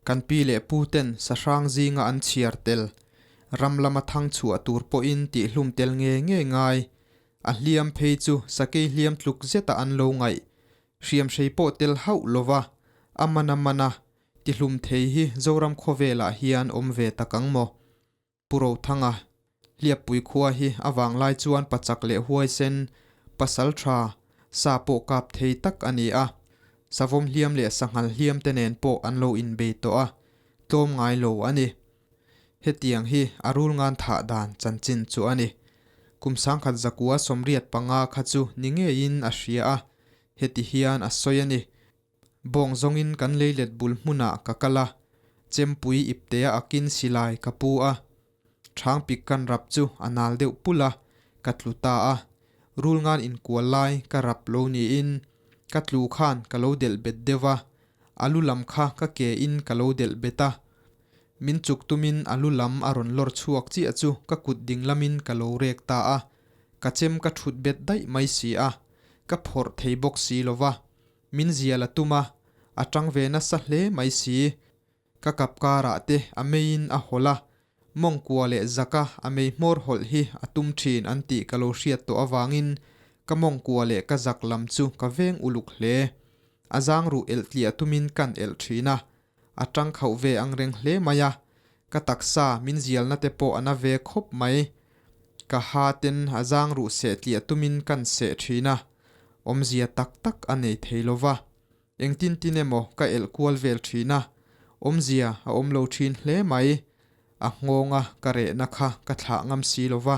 Kan pi leh pu ten sahrang zinga an chhiar tel, ram lama thang chhuah tur pawhin tihhlum tel nge nge ngai. A hliam phei chu sakei hliam tluk zeta an lo ngaih. Hriamhrei pawh tel hauh lova, a man a man a, tihlum thei hi Zoram khawvelah hian awm ve tak ang maw? Pu Rothanga, Hliappui khua hi a vanglai chuan pachak leh huaisen, pasal tha, sa pawh kap thei tak a ni a. Savawm hliam leh sanghal hliam te nen pawh an lo inbei tawh a, tlawm ngai lo a ni. Hetiang hi a rul ngan thah dan chanchin chu a ni. Kum sangkhat zakua 85 kha chu ni ngeiin a hria a, heti hian a sawi a ni. Bawng zawngin kan leilet bul hmunah ka kal a, chempui iptea akin silai ka pu a. Thang pik kan rap chu a nal deuh pulh a, ka tlu ta a. Rul ngan inkual lai ka rap lo niin ka tlu khan ka lo delh bet deuh a, a lu lam kha ka ke in ka lo delh bet a. Min chuk tumin a lu lam a rawn lawr chhuak chiah chu ka kut ding lamin ka lo rek ta a, ka chem ka thut bet daih mai si a, ka phawrh thei bawk si lo va. Min zial a tum a, a tang ve nasa hle mai si. Ka kap karah te a meiin a hawlh a, mawngkua leh zaka a mei hmawr hawlh hi a tum thin an tih ka lo hriat tawh avangin ka mawngkua leh ka zak lam chu ka veng uluk hle. A zang ruh elh tliah tumin kan elh thin a, a tang khauh ve ang reng hle mai a, ka taksa min zialna te pawh a na ve khawp mai. Ka ha ten a zang ruh seh tliah tumin kan seh thin a, awmzia tak tak a nei thei lo va, engtin tin emaw ka elh kual vel thin a, awmzia a awm lo thin hle mai. A nghawnga ka rehna kha ka thlah ngam si lo va,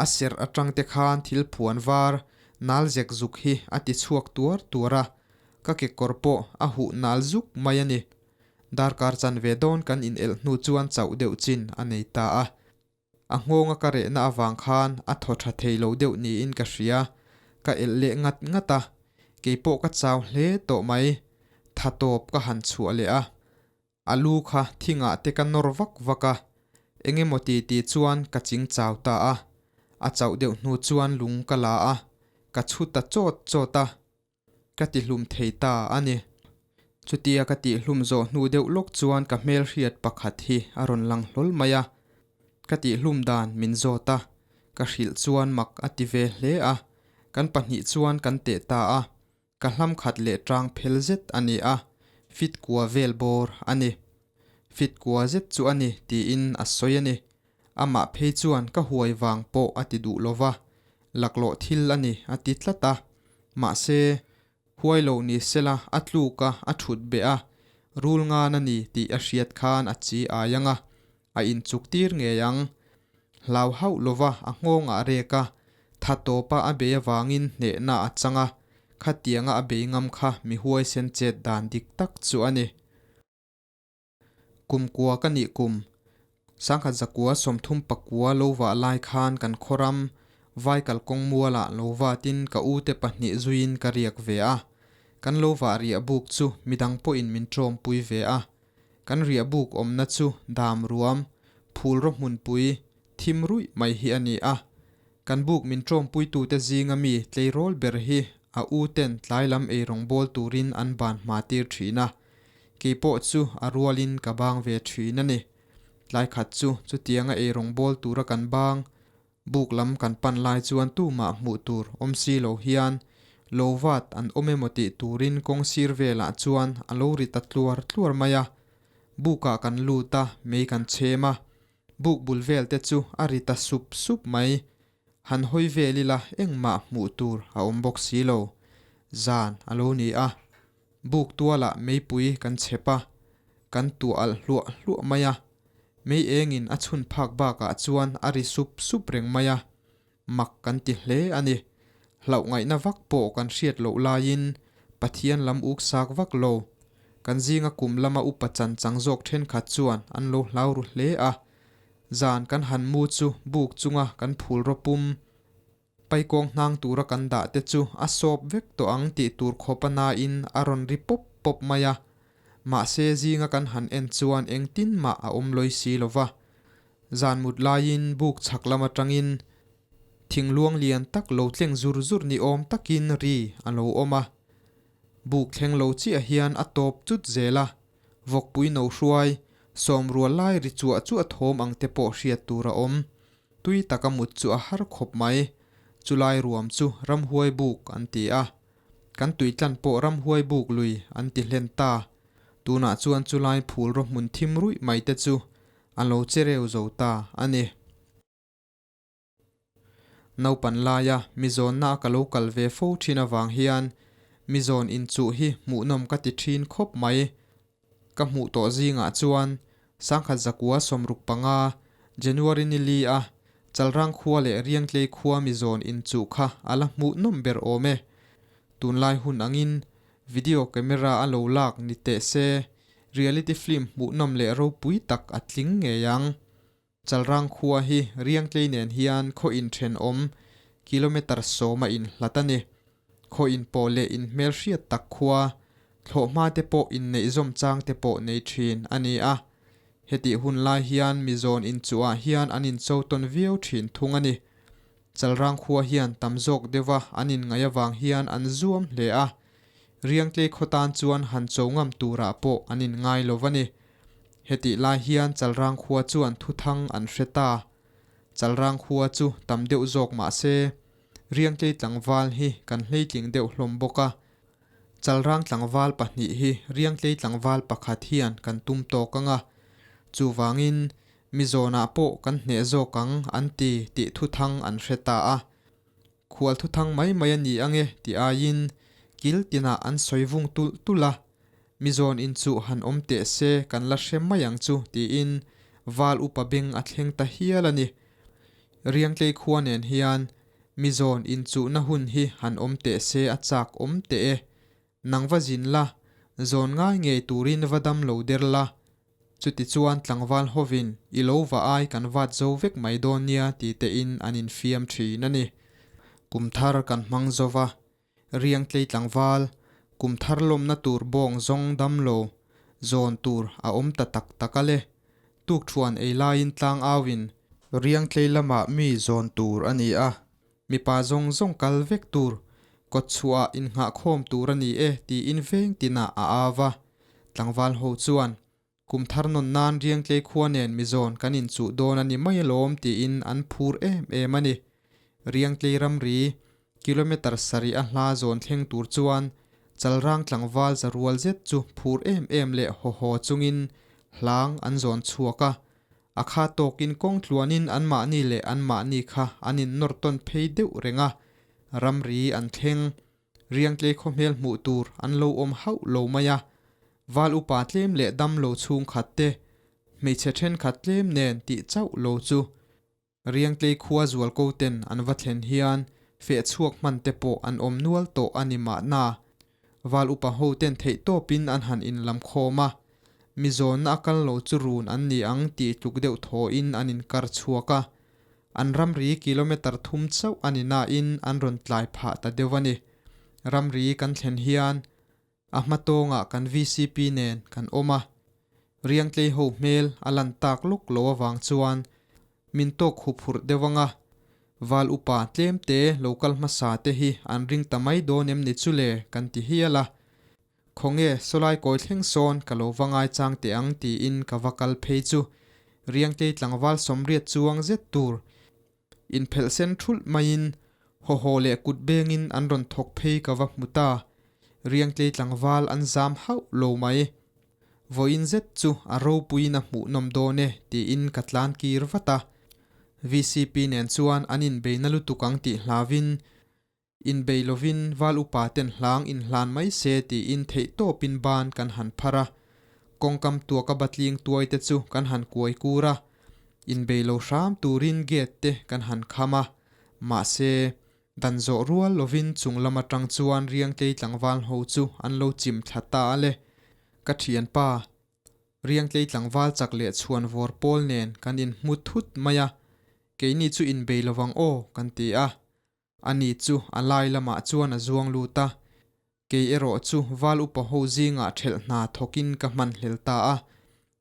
a serh atang te khan thil phuan var nal zek zuk hi a ti chhuak tuar tuar a, ka kekawr pawh a huh nal zuk mai a ni. Darkar chanve dawn kan inelh hnu chuan chauh deuh chin a nei ta a. A nghawnga ka rehna avang khan a thaw tha thei lo deuh niin ka hria. Ka elh leh ngat ngat a, keipawh ka chau hle tawh mai. Tha tawp ka han chhuah leh a. A lu kha thingah te ka nawr vak vak a, eng emaw ti ti chuan ka ching chau ta a. A chauh deuh hnu chuan lung ka la a, ka chhu ta chawt chawt a. Ka tihlum thei ta a ni. Chutia ka tihlum zawh hnu deuh lawk chuan ka hmelhriat pakhat hi a rawn lang hlawl mai a. Ka tihlum dan min zawt a, ka hrilh chuan mak a ti ve hle a. Kan pahnih chuan kan teh ta a, ka hlam khat leh tang phel zet a ni a, fit kua vel bawr a ni. Fit kua zet chu a ni tiin a sawi a ni. Amah phei chuan ka huai vang pawh a ti duh lo va, laklawh thil a ni a ti tlat a. Mahse, huai lo ni sela a tluk a, a thut beh a, rul ngan a ni tih a hriat khan a chi ai ang a, a inchuk tir ngei ang. Hlau hauh lova a nghawngah rek a, tha tawpa a bei avangin hnehna a chang a, khatianga a bei ngam kha mi huaisen chet dan dik tak chu a ni. Kum kua ka nih kum, sangkhat zakua 39 lo vah lai khan kan khawram Vaikal kawng mualah lo vatin ka ute pahnih zuiin ka riak ve a. Kan lo vah riah buk chu midang pawhin min tawmpui ve a. Kan riah buk awmna chu dam ruam, phul raw hmunpui, thim ruih mai hi a ni a. Kan buk min tawmpuitute zinga mi tleirawl ber hi a uten tlai lam eirawng bawl turin an ban hma tir thin a. Kei pawh chu a rualin ka bang ve thin a ni. Tlai khat chu chutianga eirawng bawl tura kan bang, buk lam kan pan lai chuan tumah hmuh tur awm si lo hian lo vat an awm emaw tih turin kawng sir velah chuan a lo ri ta tluar tluar mai a. Bukah kan lut a, mei kan chhem a. Buk bul vel te chu a ri ta sup sup mai. Han hawi vel ila engmah hmuh tur a awm bawk si lo. Zan a lo ni a. Buk tualah meipui kan chhep a, kan tuah alh hluah hluah mai a. Mei engin a chhun phak bakah chuan a ri sup sup reng mai a. Mak kan ti hle a ni. Hlauh ngaihna vak pawh kan hriat loh laiin Pathian lam uk sak vak lo. Kan zinga kum lama upa chan chang zawk thenkhat chuan an lo hlau ru hle a. Zan kan han mu chu buk chunga kan phul rawpum paikawng hnang tura kan dah te chu a sawp vek tawh ang tih tur khawp a nain a rawn ri pawp pawp mai a. Mahse zinga kan han en chuan engtin mah a awm lawi si lo va. Zan mut laiin buk chhak lam atangin thingluang lian tak lo tleng zur zur ni awm takin ri a lo awm a. Buk thleng lo chiah hian a tawp chut zel a. Vawkpui no hruai, sawm rual lai ri chuah chuah thawm ang te pawh hriat tur a awm. Tui taka mut chu a har khawp mai. Chulai ruam chu ramhuai buk an ti a. Kan tuitlan pawh ramhuai buk lui an ti hlen ta. Tunah chuan chulai phul raw hmun thim ruih mai te chu a lo che reu zo ta a ni. Naupan laia mizawnna a ka lo kal ve fo thin avang hian mizawn inchuh hi hmuhnawm ka ti thin khawp mai. Ka hmuh tawh zingah chuan sangkhat zakua 65 January ni li a Chalrang khua leh Riangtlei khua mizawn inchuh kha a la hmuhnawm ber awm e. Tunlai hun angin video camera a lo lak ni teh se reality film hmuhnawm leh ropui tak a tling ngei ang. Chalrang khua hi Riangtlei nen hian khaw inthenawm kilometre sawma inhlat a ni. Khaw inpawh leh inhmelhriat tak khua, thlawhhma te pawh inneihzawm chang te pawh nei thin a ni a. Hetih hun lai hian mizawn inchuhah hian an incho tawn viau thin thung a ni. Chalrang khua hian tam zawk deuha an inngaih avang hian an zuam hle a. Riangtlei khaw tan chuan han cho ngam turah pawh an inngai lo va ni. Hetih lai hian Chalrang khua chuan thuthang an hre ta. Chalrang khua chu tam deuh zawk mah se, Riangtlei tlangval hi kan hleitling deuh hlawm bawk a. Chalrang tlangval pahnih hi Riangtlei tlangval pakhat hian kan tum tawk ang a. Chuvangin, Mizawnah pawh kan hneh zawk ang an ti tih thuthang an hre ta a. Khual thuthang mai mai a ni ang e tih aiin kil tinah an sawi vung tulh tulh a, Mizawn inchuh han awm teh se kan la hre mai ang chu tiin val upa beng a thleng ta hial a ni. Riangtlei khua nen hian Mizawn inchuhna hun hi han awm teh se a chak awm teh e. Nang va zin la, zawn ngai ngei turin va dam lo der la, chutichuan tlangval hovin i lo va ai kan vat zo vek mai dawn nia ti tein an infiam thin a ni. Kum thar kan hmang zo va, Riangtlei tlangval, kum thar lawmna tur bawng zawng dam lo, zawn tur a awm ta tak tak a le. Tukthuan ei laiin tlang auin. Riangtlei lamah mi zawn tur a ni a, Mipa zawng zawng kal vek tur, kawtchhuah innghahkhawm tur a ni e tiin veng tinah a au a. Tlangval ho chuan, Kum thar nawn nan Riangtlei khua nen mizawn kan inchuh dawn a ni mai alawm tiin an phur em em a ni. Riangtlei ramri, kilometre sarih a hla zawn thleng tur chuan Chalrang tlangval za rual zet chu phur em em leh haw haw chungin hlang an zawn chhuak a. A kha tawkin kawng tluanin anmahni leh anmahni kha an innawr tawn phei deuh reng a, ramri an thleng. Riangtlei khawhmel hmuh tur an lo awm hauh lo mai a, val upa tlem leh dam lo chhungkhat te, hmeichhe thenkhat tlem nen tih chauh lo chu Riangtlei khua zualko ten an va thlen hian feh chhuak hman te pawh an awm nual tawh a ni mahna. Val upa ho ten theih tawpin an han inlam khawm a, mi zawnna a kal lo chu run an ni ang tih tluk deuh thawhin an inkar chhuak a. An ramri kilometre thum chauh a ni nain an rawn tlai phah ta deuh a ni. Ramri kan thlen hian A hma tawngah kan vcp nen kan awm a, Riangtlei ho hmel a lan tak lawk lo avang chuan min tawk hup hurh deuh ang a, Val upa tlem te lo kal hmasa te hi an ring ta mai dawn em ni chu le kan ti hial a, Khawnge sawlai kawi thleng sawn ka lo va ngaichang teh ang tiin ka va kal phei chu Riangtlei tlangval sawmriat chuang zet tur Inphelh sen thulh maiin hawhaw leh kut bengin an rawn thawk phei ka va hmu ta. Riangtlei tlangval an zam hauh lo mai. Vawiin zet chu a ropuiin a hmuhnawm dawn e tiin ka tlan kir vat a. VCP nen chuan an inbeina lutuk ang tih hlauvin Inbei lovin val upa ten hlang inhlan mai se tiin theihtawpin ban kan han phar a, kawngkam tuaka batling tuai te chu kan han kuai kur a, inbei lo hram turin gate te kan han kham a, mahse, dan zawh rual lovin chung lam atang chuan Riangtlei tlangval ho chu an lo chim thla ta a le. Ka thianpa, Riangtlei tlangval chak leh chhuan vawr pawl nen kan inhmu thut mai a, keini chu inbei lovang aw kan ti a, Ani chu a lai lamah chuan a zuang lut a, kei erawh chu val upa ho zingah ṭhelh hna thawkin ka hman hlel ta a,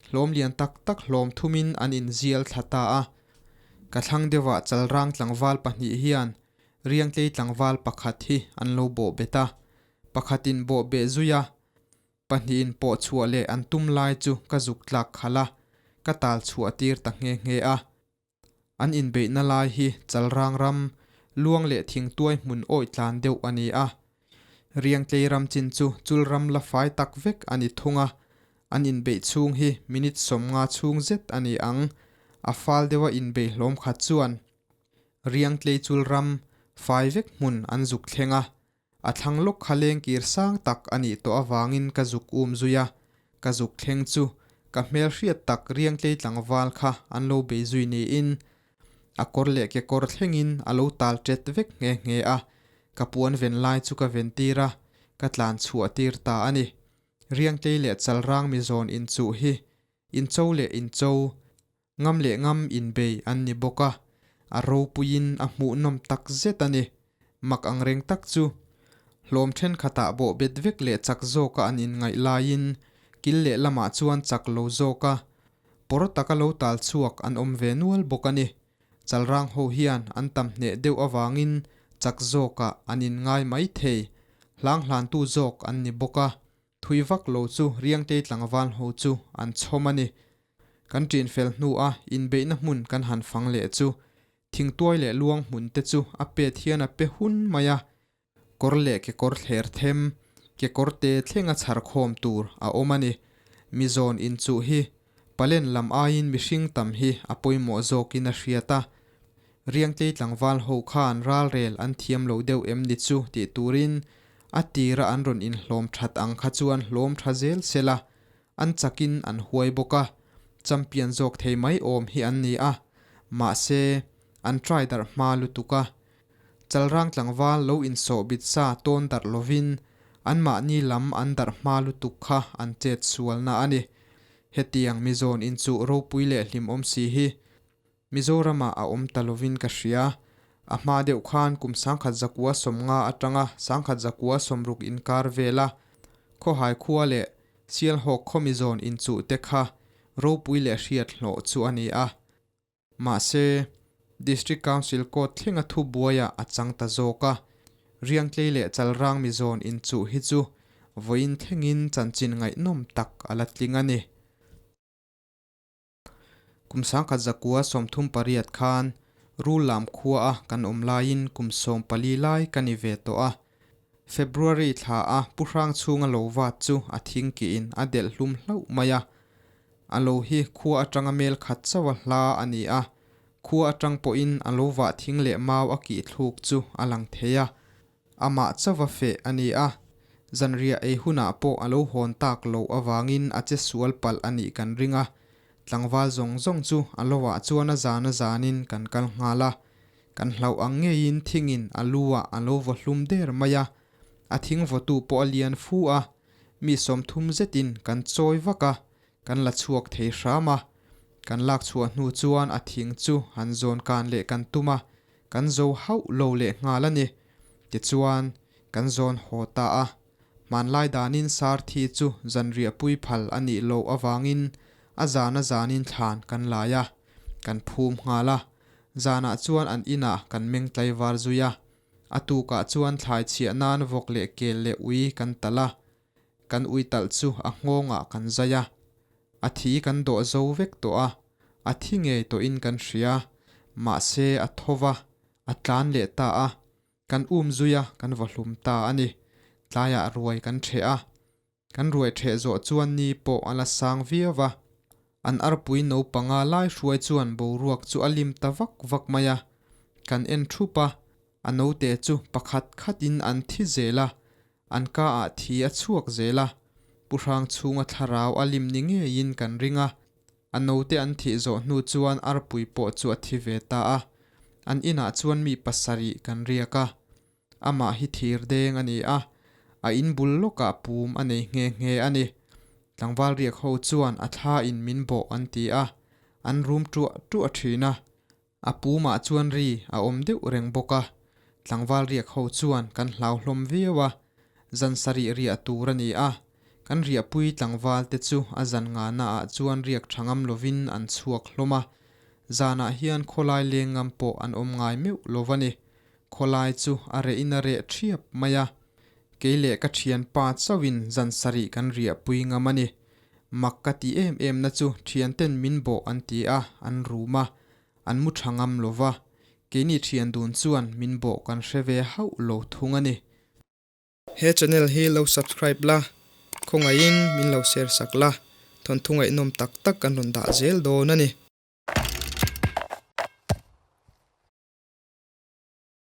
hlawm lian tak tak hlawm thumin an inzial thla ta a. Ka thlang deuhah chalrang tlangval pahnih hian Riangtlei tlangval pakhat hi an lo bawhbet a, pakhatin bawhbeh zui a. Pahnihin pawh chhuah leh an tum lai chu ka zuk tlak khalh a, ka tal chhuah tir ta nghe nghe a. An inbeihna lai hi Chalrang ram, luang leh thingtuai hmun awih tlan deuh a ni a. Riangtlei ram chin chu chul ram la fai tak vek a ni thung a. An inbeih chhung hi minute 50 chhung zet a ni ang. A fal deuha inbeih hlawm khat chuan Riangtlei chul ram fai vek hmun an zuk thleng a. A thlang lawk kha lengkir sang tak a nih tawh avangin ka zuk um zui a, ka zuk thleng chu ka hmel hriat tak riangtlei tlangval kha an lo bei zui niin a kawr leh kekawr thlengin a lo tal ṭet vek nghe nghe a, ka puan ven lai chu ka ven tir a, ka tlan chhuah tir ta a ni. Riangtlei leh chalrang mi zawn inchuh hi incho leh incho, Ngam leh ngam inbei an ni bawk a, a ropuiin a hmuhnawm tak zet a ni. Mak ang reng tak chu. Hlawm thenkhatah bawhbet vek leh chak zawka an inngaih laiin kil leh lamah chuan chak lo zawka pawr taka lo tal chhuak an awm ve nual bawk a ni. Chalrang ho hian an tam hneh deuh avangin chak zawkah an inngai mai thei. Hlang hlantu zawk an ni bawk a, Thui vak lo chu Riangtei tlangval ho chu an chhawm a ni. Kan ṭin fel hnu a inbeihna hmun kan han fang leh chu thingtuai leh luang hmun te chu a pet hian a pe hun mai a, kawr leh kekawr thler them, kekawr te thlenga chhar khawm tur a awm a ni. Mizawn inchuh hi palen lam aiin mihring tam hi a pawimawh zawkin a hriat a. Riangtei tlangval ho khan ralrel an thiam lo deuh em ni chu tih turin A tira an rawn inhlawm that ang kha chuan hlawm tha zel sela, an chakin an huai bawk a, champion zawk thei mai awm hi an ni a, mahse, an try darh hma lutuk a. Chalrang tlangval lo insawh bit sa tawn darh lovin anmahni lam an darh hma lutuk kha an chet sualna a ni. Hetiang mizawn inchuh ropui leh hlimawm si hi Mizoramah a awm ta lovin ka hria. A hma deuh khan kum 1950 atanga 1960 inkar vela Khawhai khua leh Sialhawk khawmi zawn inchuh te kha ropui leh hriat hlawh chu a ni a. Mahse, District Council Court thlenga thu buaiah a chang ta zawk a. Riangtlei leh Chalrang mi zawn inchuh hi chu vawiin thlengin chanchin ngaihnawm tak a la tling a ni. Kum 1938 khan Rullam khua a kan awm laiin kum 14 lai ka ni ve tawh a. February thla a Pu Hrang chhunga lo vat chu a thing kihin a delh hlum hlauh mai a. A lo hi khua atanga mel khat chauh a hla a ni a, khua atang pawhin a lo vah thing leh mau a kih thluk chu a lang thei a. Amah chauva feh a ni a, zanriah ei hunah pawh a lo hawn tak loh avangin a che sual palh a nih kan ring a. Tlangval zawng zawng chu a lovah chuan a zan a zanin kan kal nghal a. Kan hlauh ang ngeiin thingin a lu ah a lo vaw hlum der mai a, a thing vawtu pawh a lian fu a, mi 30 zetin kan chawi vak a, kan la chhuak thei hram a. Kan lak chhuah hnu chuan a thing chu han zawn kan leh kan tum a, kan zo hauh lo leh nghal a ni. Tichuan, kan zawn haw ta a. Hmanlai danin Sarthi chu zanriah pui phal a nih loh avangin a zan a zanin thlan kan lai a, kan phum nghal a. Zanah chuan an inah kan meng tlaivar zui a. A tukah chuan thlai chhiah nan vawk leh kel leh ui kan talh a. Kan ui talh chu a nghawngah kan zai a. A thi kan dawh zo vek tawh a, a thi ngei tawhin kan hria. Mahse a tho va, a tlan leh ta a. Kan um zui a, kan vaw hlum ta a ni. Tlaiah ruai kan ṭheh a. Kan ruai ṭheh zawh chuan ni pawh a la sang viau va. An arpui no panga lai hruai chuan boruak chu a lim ta vak vak mai a. Kan en ṭhup a, a note chu pakhat khatin an thi zel a, an ka ah thi a chhuak zel a. Pu Hrang chhunga thlarau a lim ni ngeiin kan ring a. A note an thih zawh hnu chuan arpui pawh chu a thi ve ta a. An inah chuan mi pasarih kan riak a. Amah hi thir deng a ni a, a in bul lawkah pum a nei nghe nghe a ni. Tlangval riak ho chuan a thla in min bawh an ti a, an rum ṭuah ṭuah ṭhin a. A pumah chuan ri a awm deuh reng bawk a, tlangval riak ho chuan kan hlauhlawm viau a, zan sarih riah tur a ni a, kan riahpui tlangval te chu a zan ngahna ah chuan riak tha ngam lovin an chhuak hlawm a, zanah hian khawlai leng ngam pawh an awm ngai meuh lo a ni. Khawlai chu a reh in a reh thiap mai a. Kei leh ka thianpa chauhin zan sarih kan riahpui ngam a ni. Mak ka ti em em na chu thianten min bawh an ti a, an rum a, an mu tha ngam lo va. Keini thian dun chuan min bawh kan hre ve hauh lo thung a ni. He channel hi lo subscribe la, khawngaihin min lo share sak la, thawnthu ngaihnawm tak tak kan rawn dah zel dawn a ni.